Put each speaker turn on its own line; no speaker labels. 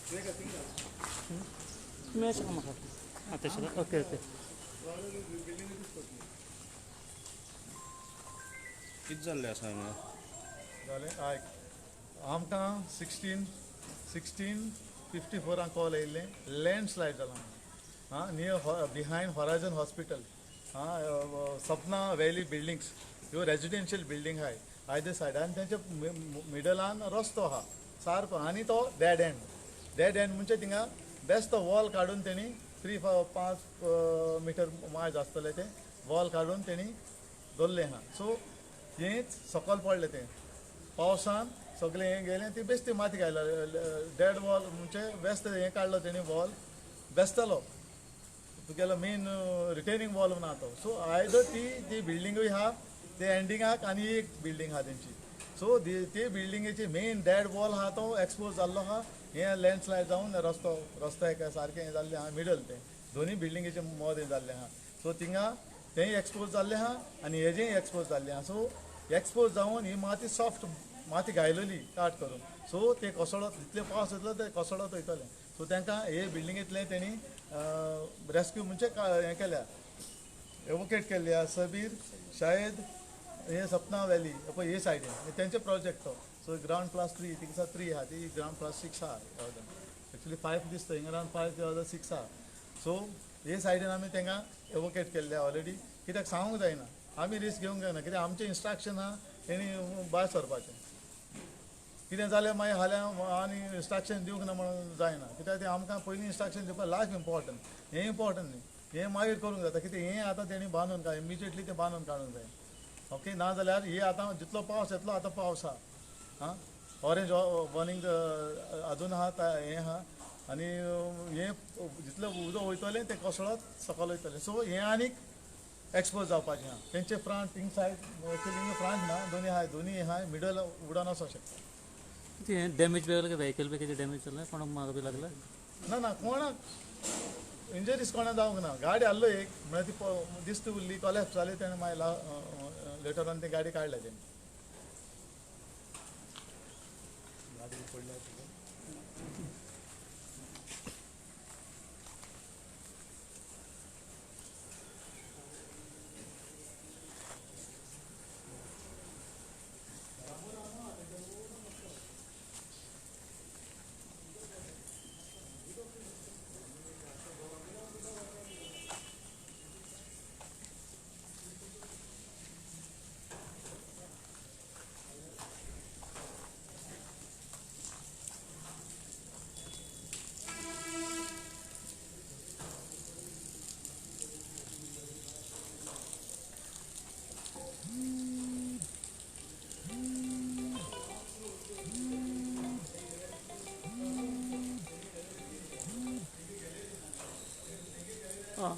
तुमी अशें म्हाका आं तशें ओके ओके.
कितें जाल्लें आसा हांगा?
जालें आयक, आमकां 16:54 कॉल येयल्लें, लँडस्लायड जाला आं नियर बिहायंड हॉरायजन हॉस्पिटल आं, सपना व्हॅली बिल्डिंग्स ह्यो रेजिडेन्शियल बिल्डींग आहाय आयदर सायडान आनी तेंच्या मिडलान रस्तो आहा सारको आनी तो डॅड एंड. डॅड एंड म्हणजे थिंगा बेस्ट वॉल काडून तेणी 3-5 मिटर मायज आसतलें तें वॉल काडून तेणी दवरलें आहा. सो हेंच सकयल पडलें तें पावसान सगळें हें गेलें ती बेश्टी माती घायला डॅड वॉल म्हणजे बेस्ट हें काडलो तेणी वॉल बेसतलो तुगेलो मेन रिटेनिंग वॉल ना तो. सो आयदर ती ती बिल्डिंगूय आहा ते एंडिंगाक आनी एक बिल्डींग आहा तेंची. सो ते बिल्डिंगेची मेन डॅड वॉल आहा तो एक्सपोज जाल्लो आहा. हें लँडस्लायड जावन रस्तो रस्तो एका सारकें हें जाल्लें आहा मिडल तें दोनूय बिल्डिंगेचे मदें जाल्लें आहा. सो थिंगा तेंय एक्सपोज जाल्लें आहा आनी हेजेंय एक्सपोज जाल्लें आहा. सो एक्सपोज जावन ही माती सॉफ्ट माती घायलेली काट करून सो ते कोसळत जितले पावस येतलो ते कोसळत वयतले. सो तांकां हे बिल्डिंगेंतले तेणी रेस्क्यू म्हणजे हें केल्या एवोकेट केल्ले आहा. सबीर शायद हे सपना व्हॅली पळय हे सायडीन तेंचे प्रोजेक्ट तो. सो ग्रावंड +3 थिंगसर 3 आहा ती ग्रावंड +6 आहा एक्चुली 5 दिसता हिंगा अरावंड 5 6 आहा. सो हे सायडीन आमी तांकां एवोकेट केल्ले आहा ऑलरेडी. कित्याक सांगूंक जायना आमी रिस्क घेवंक जायना कित्याक आमचें इन्स्ट्रक्शन आहा तेणी भायर सरपाचें. कितें जालें मागीर हाल्यां आनी इन्स्ट्रक्शन दिवंक ना म्हणून जायना कित्याक तें आमकां पयलीं इन्स्ट्रक्शन दिवपाक लायफ इम्पॉर्टंट हें इम्पॉर्टंट न्ही हें मागीर करूंक जाता कित्याक हें आतां तेणी बांदून काड इमिजिएटली तें बांदून काडूंक जाय. ओके ना जाल्यार हे आतां जितलो पावस येतलो आतां पावस आहा आं ऑरेंज वॉर्निंग अजून आहा हें आहा आनी हें जितलें उदक वयतलें तें कोसळत सकयल वयतलें. सो हें आनीक एक्सपोज जावपाचें आहा. तेंचे फ्रंट थिंग सायड एक्चुली हिंगा फ्रंट ना दोनी आहाय दोनी आहाय मिडल उडोन वचोंक शकता.
कितें डॅमेज बी जालें व्हेकल बी कितें डॅमेज जालें कोणाक मार बी लागला?
ना ना कोणाक इंजरीज कोणाक जावंक ना. गाडी आहलो एक म्हळ्यार ती दिस्त उरली कॉलेप्स जाली तेणें मागीर लेटर ऑन ती गाडी काडल्या तेणी.
गाडी पडल्या.
आं.